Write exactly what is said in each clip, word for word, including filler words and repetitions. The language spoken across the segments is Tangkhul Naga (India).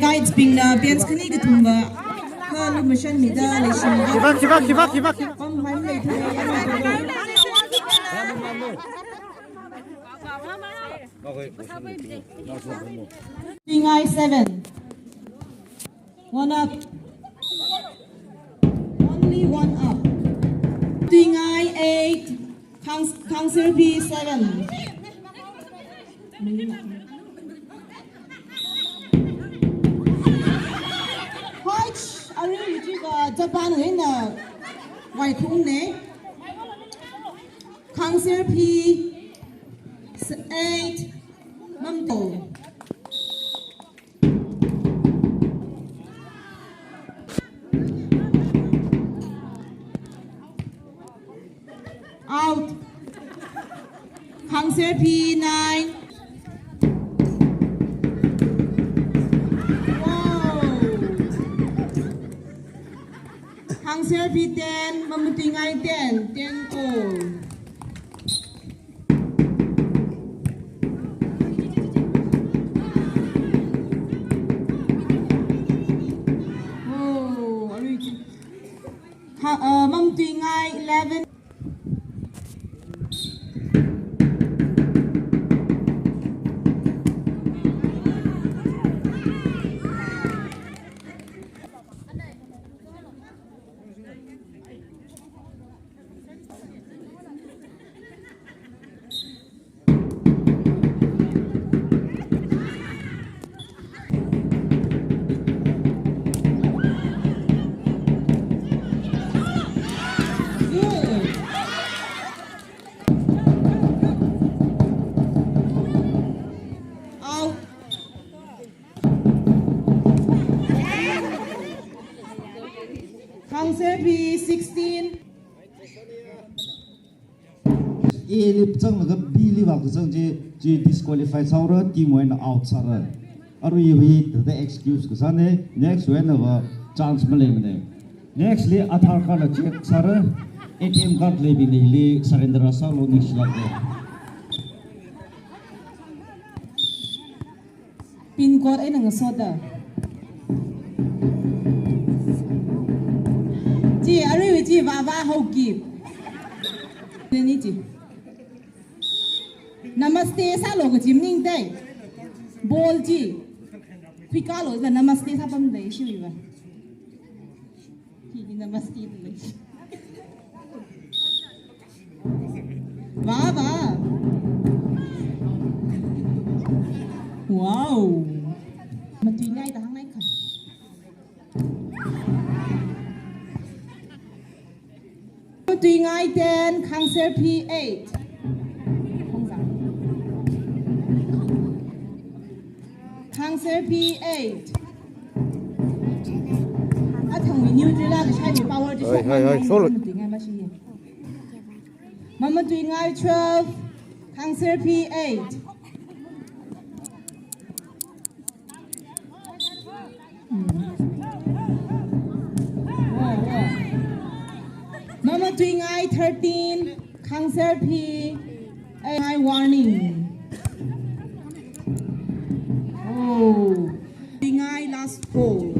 Guides bingna bench khani kathumva kha lumashanmida leishina. Khipā, khipā, khipā, khipā, khipā. Pamhai leithu. Tuingai seven. One up. Only one up. Tuingai eight. Khang-, Khangserpi seven. Hoi, arui chiva Japan wui eina vaikhungne. Khangserpi s-, eight. Mamtui. Out. Khangserpi nine. Wow. Khangserpi ten, Mamatuingai ten, ten all. Oh, arui chi. Ha, uh, Mamatuingai eleven. Out. Khangserpi sixteen. A li zanglaga B li vākazang chi, chi disqualify sāhaora, team wui eina out sāra. Arui hi thāda excuse kasāne, next wui einava chance maleimane. Next li Aadhaar card la check sāra, A T M card leibingli surrender sālu ningshilāke. Pin code eina ngasoda. Chi, arui chi vāvā haoki. Nini chi. Namaste sālu kachi maningdai. Ball chi. Khuikālu da namaste sāpamdai shiva. Hi, hi namaste lei. Vā, vā. Wow. Matuingai da hāngngai kha. Matuingai ten, Khangserpi eight. Khangserpi eight. Athangwui neutral la kashai power chi. Hai, hai, hai, shok. Matuingai mashi. Mamatuingai twelve, Khangserpi eight. Hmm. Wow, wow. Mamatuingai thirteen, Khangserpi, eh, high warning. Oh, Tuingai last goal.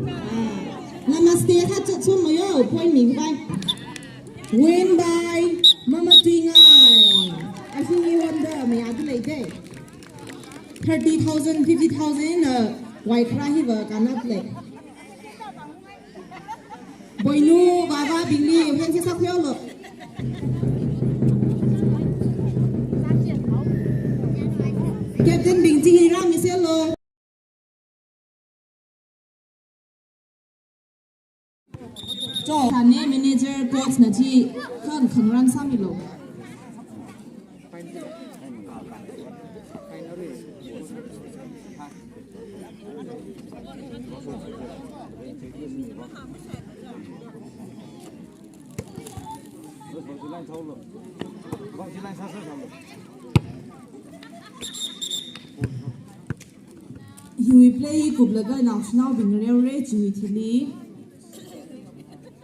Ah, namaste kha chot chom mayo, point mi bai. Win by Mamatuingai. I think you won the, mi adu lei de. Thirty thousand, fifty thousand, uh, wai khra hi va kanat lei. Boinu, vāvābingli, hen se sakyo lo. Captain bing chi hira mi se lo. Cho, thane manager coach na chi, khan khangrang sāmilo. Hiwui play hi kuplaga naoshinaobing ngareore chiwui thili,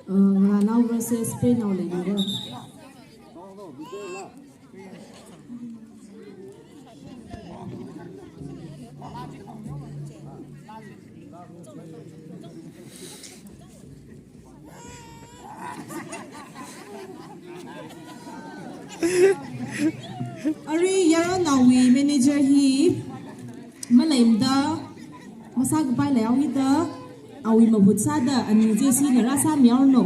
uh, Ngarānao versus Peinao leilira. Arui yaronnaowui manager hi maleimada, masākapai leihaoda, awui mahut sāda ani J C na rāsāmihaono.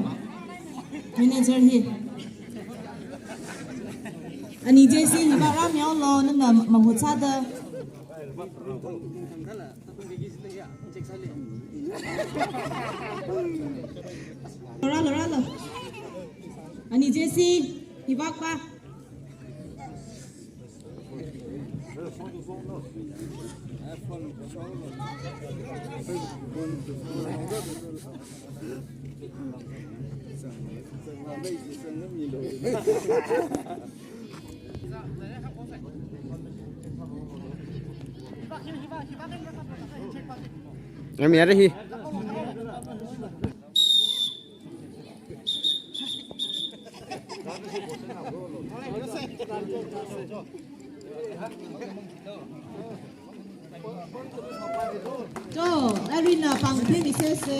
Manager hi. Ani J C hiva rāmihaolo, nana mahut sāda. Rālo, rālo. Ani J C, hivak pa. Ngami ara hi. Cho, arui na pāng thei ni sese.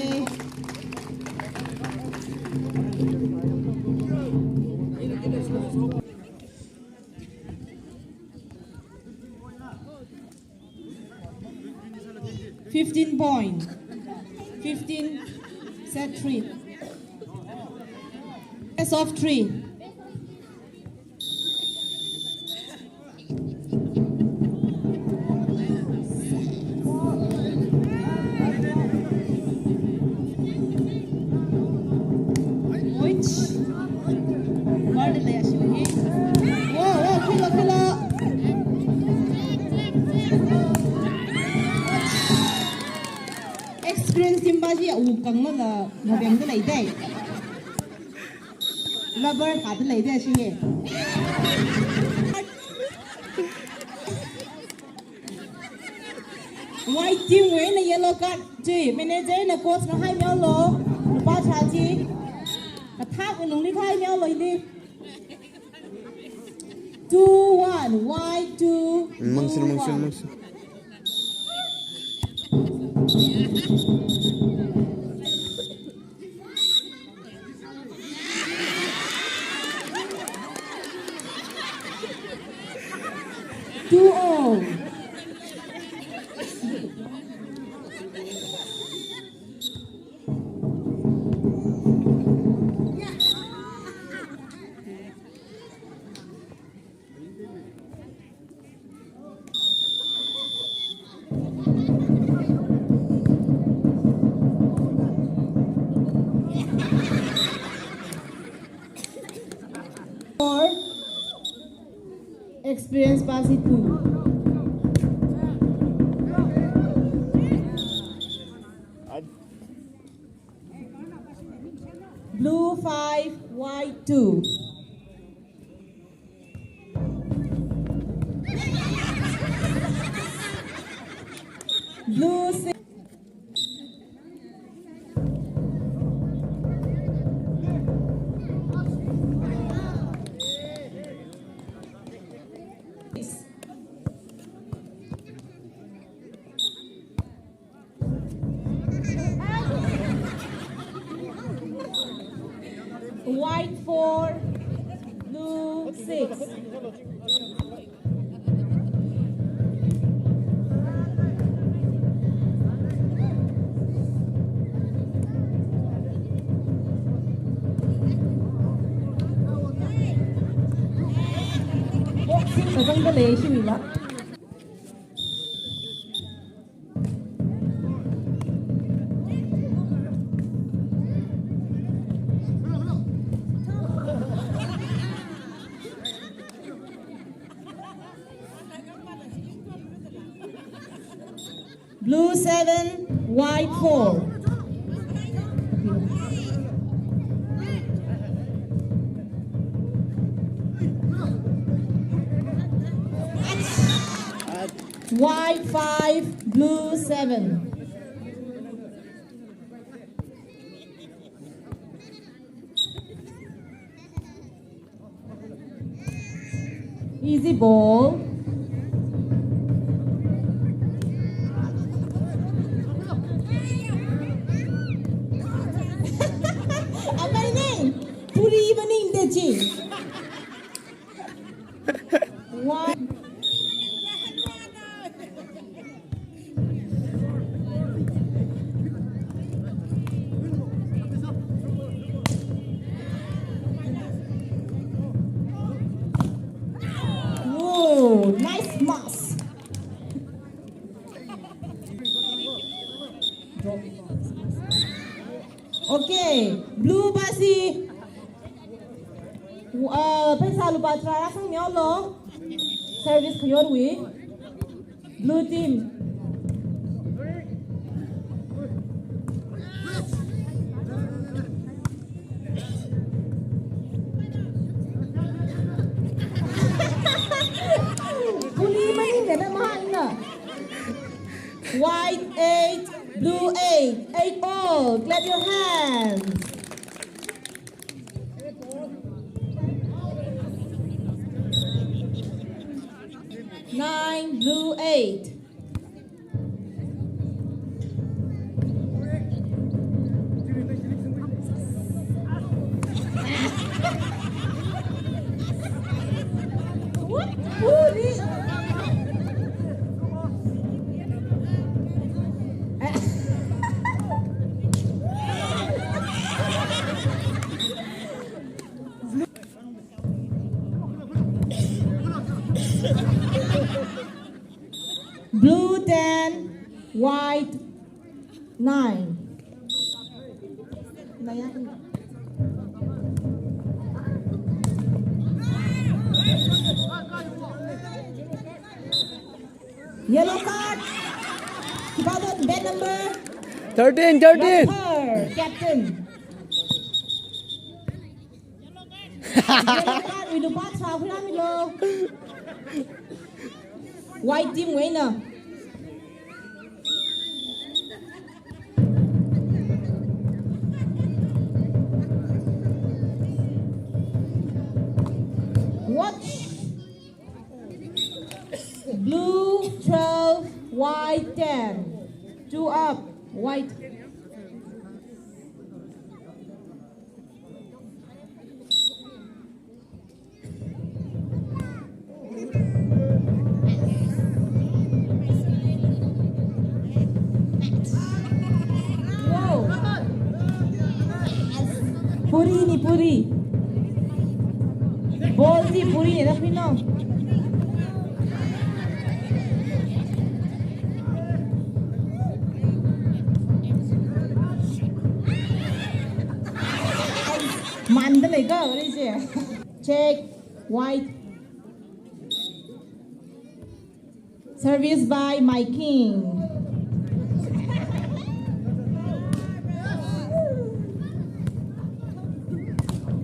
Fifteen point. Fifteen, set three. Best of three. Which? Word le ashi hi. Oh, oh, khuilo, khuilo. Experience team pa chi awukang mala mabengda leidei. Rubber thāda leidei ashi hi. White team wui eina yellow card chi, manager na coach na haimihaolo, lupā tharā chi. Kathak ngalungli haimihaolo ili. Two one, white two, blue one. Mangsin, mangsin, mangsin. Two all. Four. Experience pa chi two. Blue five, white two. Blue six. White four, blue six. Boxing kazangda lei shiwuila. Blue seven, white four. White five, blue seven. Easy ball. Amai neng, puri maning de chi. One. Whoa, nice pass. Drop. Okay, blue basi. Uh, pheisā lupā tharā rāsangmihaolu. Service khayorwui. Blue team. Puri maning de na maina. White eight, blue eight, eight all. Clap your hands. Nine, blue eight. Blue ten, white nine. Yellow card. Khipā thot, bad number. Thirteen, thirteen. Rathar, captain. Yellow card wui lupā tharā khuirāmilu. White team wui eina. Watch. Blue twelve, white ten. Two up, white. Wow. Puri ni puri. Ball chi puri ni da pino. Manda lei ka, ore che. Check, white. Service by my king.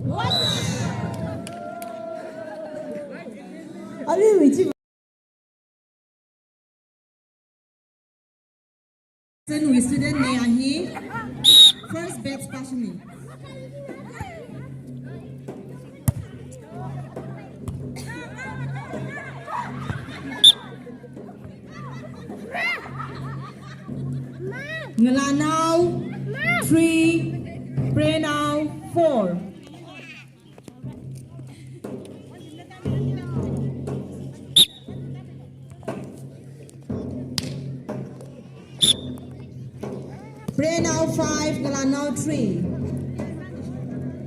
What? Ali, which Sen wui student ne ahi, first batch pāshini. Ngalānao three, Prenao four. Prenao five, Ngalānao three.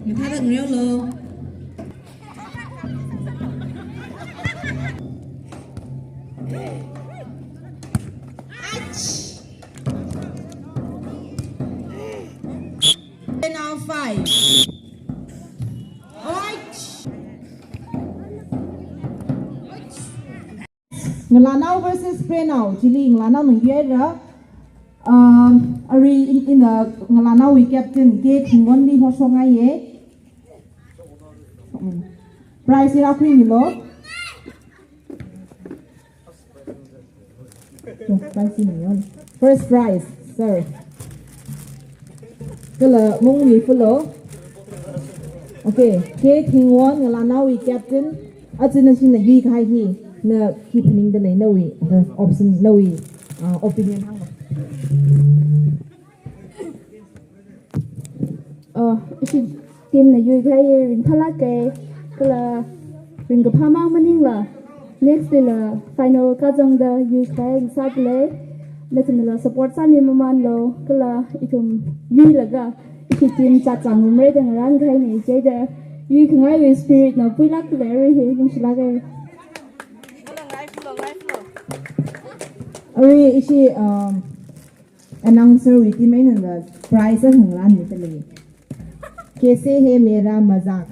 Mathāda ngareolu. Ach! Prenao five. Ach! Ngalānao versus Prenao, chili Ngalānaona yuira, um, ari in Ina ngalānaowui captain K Thingwonli hoshokngaiye. Prize hi rākhuimilu. First prize, sir. Kala mungmi fulo. Okay, K Thingwon ngalānaowui captain. Aja nashina yuikahai hi, na khi phaningda lei nawui, the option nawui, uh, opinion hānglu. Oh, ishi team na yuikahai ringphālāke, kala ringkaphā mang maningla, next day la final kazangda yuikahai sāda lei, nathumla support sāmi mamanlu, kala ithum yuilaga, ishi team chachang umrei da ngarānkahaine, chieina yuikahaiwui spirit na puilākle, arui hi, ningshilāke. Arui ishi, um, announcer wui team einala prize akha ngarānmida lei. Kaise hai mera mazak?